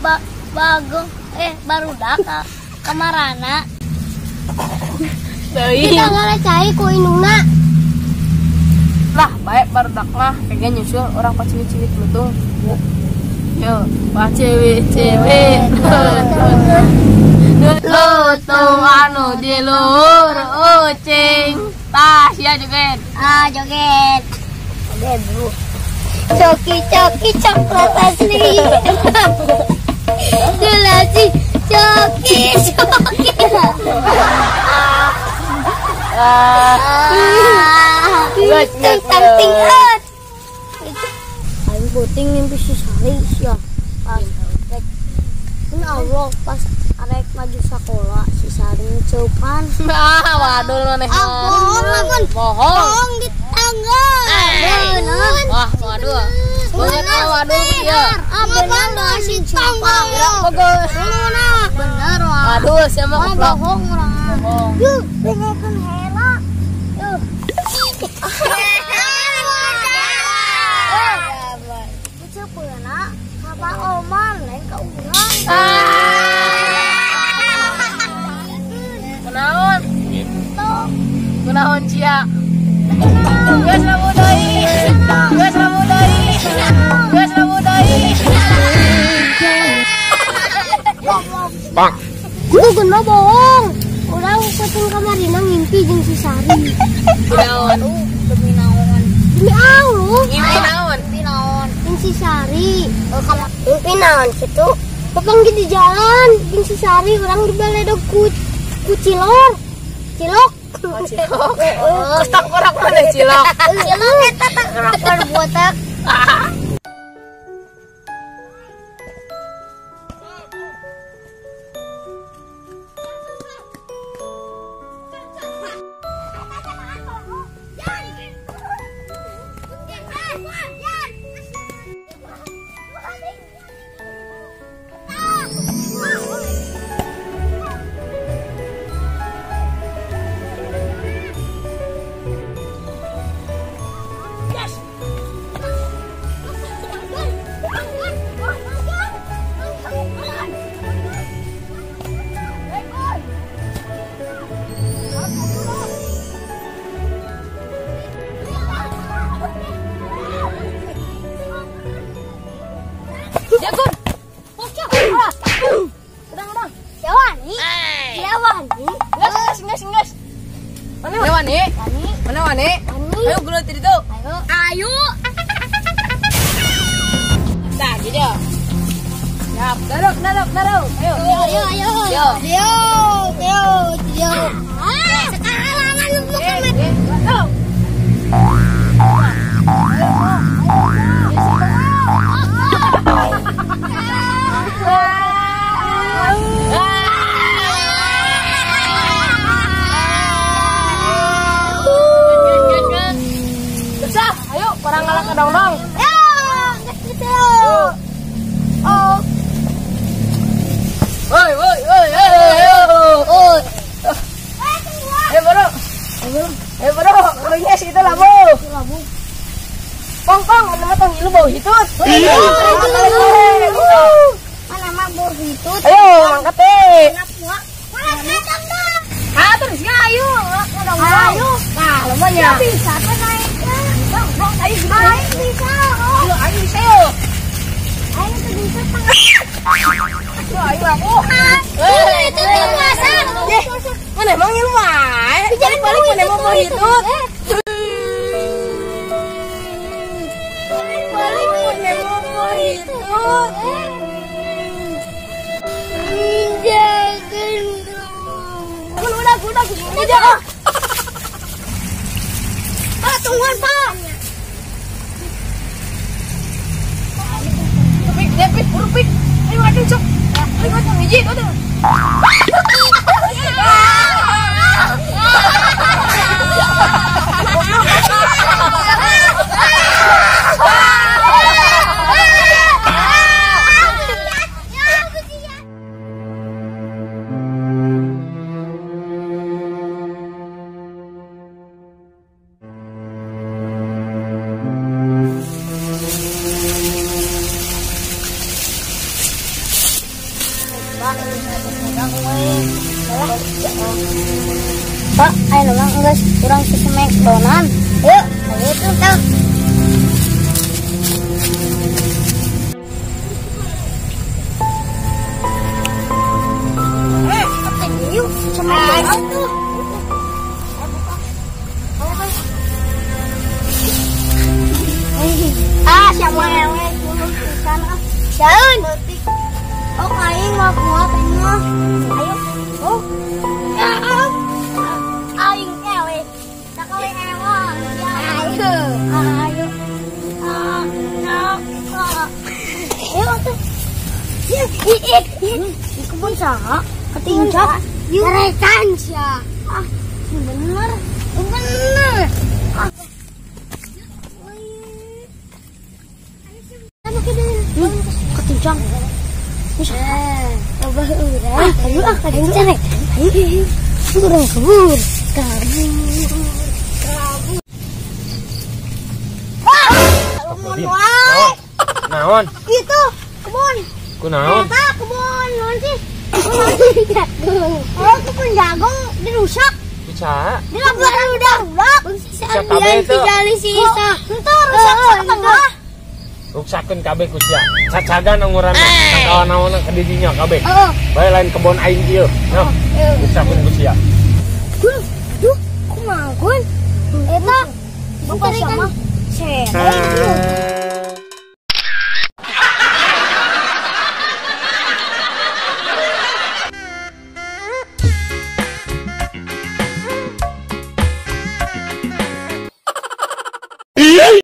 Bagong barudak kamarana. Teuing. Kita ngalecai ku indungna. Lah, baik barudak mah kayaknya nyusul orang paciwit-ciwit lutung. Yo, paciwit-ciwit. Lutung anu di luhur ucing. Tah, sia joget. Ah, joget. Joget, bro. Coki-coki coklat asli. Gelasi coki-coki. Tang-ting-at. Aing puting mimpi si Sari sia. Pas rek. Ini Allah pas arek maju sekolah si Sari ngeceupan. Ah, wadul maneh. Ah, bohong, bohong. Bohong di tangga. Wah, waduh. Bener, waduh ya. Ah, bener si tangga. Bener, wah. Waduh, siapa goblok. Bohong urang. Bohong. Yuh, dengekeun heula. Yuh. Ngeceupeunna ka Pak Oman lain ka urang. Kunaon? Kunaon cia? Geus lamun deui. Geus lamun deui. Geus lamun deui. Bang. Ku mah bohong. Urang penting kamarina ngimpi jeung si Sari. Kunaon? Demi naon? Demi Allah. Ngimpi naon? Ngimpi naon? Jeung si Sari. Ngimpi naon kitu? Papanggih di jalan jeung si Sari urang dibaledog ku cilor. Cilok. Oh, cilok. Terus tangkorak mana cilok? Cilok eta tangkorak botak. Jagun. Udang. Jawani. Jawani. Nges nges. Mana wani? Mana wani? Ayo gelut di ditu. Ayo. Ayo. Nah, gitu. Siap, daruk. Ayo. Ayo, ayo. Yo. Yo, yo, yo. Ah, sekarang lu bukan. Ayo. Ayo, orang ngalah ke dong-dong. Ya, gitu. Oh. Woi, woi, woi, ayo. Oh. Ayo, bro. Ayo, bro. Kerunya situ lah, Bu. Pong, mana tong ilu bau hitut. Mana mah bau hitut. Ayo, angkat deh. Mana Ah, terus nggak ayo. Ayo. Nah, lumayan. Bisa kan naik. Ayo gimana? Ayo bisa. Ayo bisa yuk. Ayo tuh bisa tengah. Ayo aku. Itu tuh masak. Mana emang ini mah? Balik mana mau bau hitut? Balik mana mau bau hitut? Jangan. Udah, udah. Pak, tungguan, Pak. Pik, buru pik. Ayo makan cok. Ayo makan hiji, udah. Lah urang we. Pak, ayo mah geus urang sesemek donan. Yuk, ayo tuh tah. Yuk, semek donan tuh. Ah, siapa yang turun ke sana? Jalan. Oh, aing mau kuat aing mah. Ayo. Oh. Aing ewe. Sakawe ewa. Ayo. Ayo. Ayo tuh. Di kebun saha? Ketinggal. Rekan sia. Ah, bener. Bener. Kencang. Ayo ah, kencang. Ayo. Kurang kabur. Kabur. Kabur. Ah! Naon? Itu kebun. Kunaon? Eta kebun naon sih? Kebun jagung. Oh, kebun jagung dirusak. Bisa. Dilakukan udah rusak. Rusak kabeh itu. Itu rusak setengah. Ruksakeun kabeh ku sia. Cacagan angguran sakawan-naonna ka didinya kabeh. Heeh. Bae lain kebon aing ieu. Nah, ruksakeun ku sia.